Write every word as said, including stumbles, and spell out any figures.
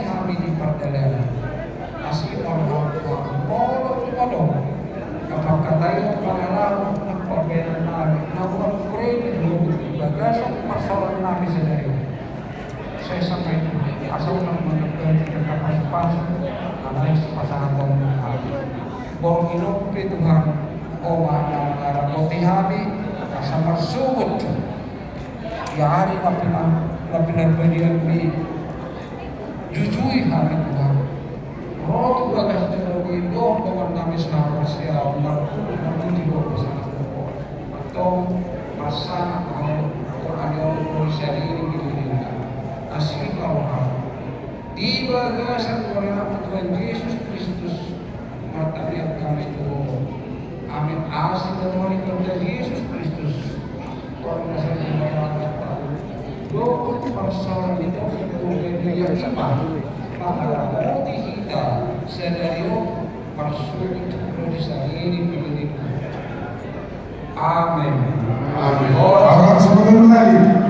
hami di pardalanan. Asi on hami molo tu madong. Kapangkataion pangalaho nang pambahenan nami na ulang kureni dulu di bagasan parsaoran nami sadari. Sai sampai tu asa ulang mandapat kita pasu-pasu. Alai pasahaton hami. Borngin on pe Tuhan, oma na mangarapoti hami asa marsogot. Di ari na pina na pinarbadianmi. Jujui hami Tuhan. Ro tu bagas joro ni dohot dongan nami sahaporseaon marpulung marpuji dohot pasahat dohot. Antong pasahat hami Tuhan, anion dohot sadiri di diri nami. Asi ma roham. Di bagasan goarna Tuhan Jesus Kristus. Martangiang hami tu Ho. Amin. Asi ma roha ni Tuhan Jesus Kristus. Parnasan ni Debata, dohot parsaoran ni Tondi Porbadia i ma mangarapoti hita sadari on marsogot ro di sadari on. Amin. Amin. Amin.